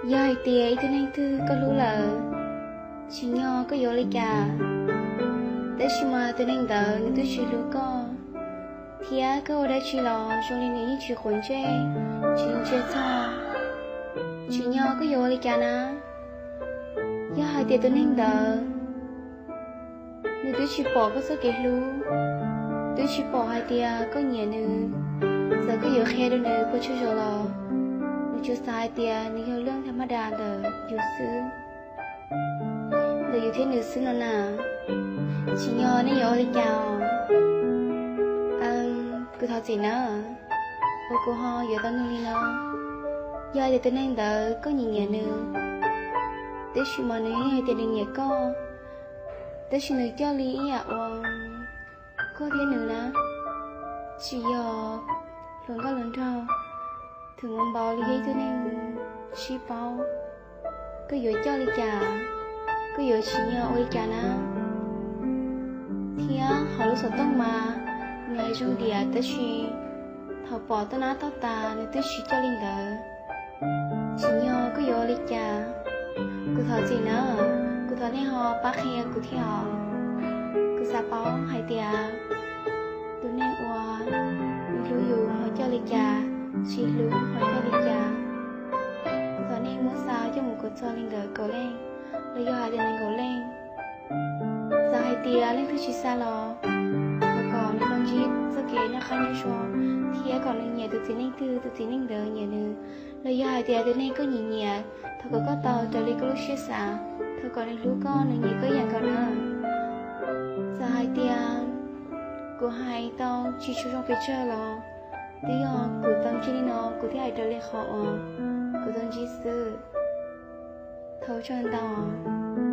Yog hais tias ib tug neeg twg koj hlub lawm, tsim nyog koj yuav ua li cas, tab sis mas tus neeg ntawd nws twb tsis hlub koj, thiab koj ua dab tsi los zoo li nws yeej tsis quav ntsej, tsis ntsia txog, tsim nyog koj yuav ua li cas na? Yog hais tias tus neeg ntawd nws twb tsis pom koj txoj kev hlub, twb tsis pom hais tias koj nyiam nws, txawm koj yuav qhia rau nws puas tsawg zaus los nws tsuas xav hais tias nws yog lub nthab mab das ntawm yus xwb, ntawm yus thiab nws xwb no na. Tsim nyog nej yuav ua li cas os? Kuv thov txim na, uas kuv ho yuav tau nug li no. Yog hais tias tus neeg ntawd koj nyiam nyiam nws, tab sis mas nws yeej hais tias nws nyiam koj, tab sis nws coj li ib yam uas koj thiab nws na, tsis yog hluas nkauj hluas nraug, tus muaj npaum li yog ib tug neeg sib paub, koj yuav coj li cas? Koj yuav tsim nyog ua li cas na? Thiab hauv lub xov tooj mas nws hais zoo diam, tab sis thaum pom toj nab toj tas nws twb tsis coj li ntawd. Tsim nyog koj yuav ua li cas? Kuv thov txim na, kuv thov nej ho pab qhia kuv thiab os. Kuv xav paub hais tias tus neeg uas nws hlub yus ho coj li cas, tsis hlub ho coj li cas. Kuv thov nej muab xa coj mus kuv txog li ntawm kaum leej, los yog hais tias nees nkaum leej. Txawm hais tias leej twg tsis xa los thov kom nws tau ntsib txoj kev noj qab nyob zoo, thiab kom nws nyiam tus txiv neej twg tus txiv neej ntawd nyiam nws. Los yog hais tias tus neeg koj nyiam nyiam, thov kom koj tau raws li koj lub siab xav, thov kom nws hlub koj, nws nyiam koj ib yam nkaus na. Txawm hais tias kuv hais tau tsis tshua zoo pes tsawg los twb yog kuv tau ntsib li no kuv thiaj hais raws li qhov uas kuv tau ntsib xwb. Thov ua tsaug ntau.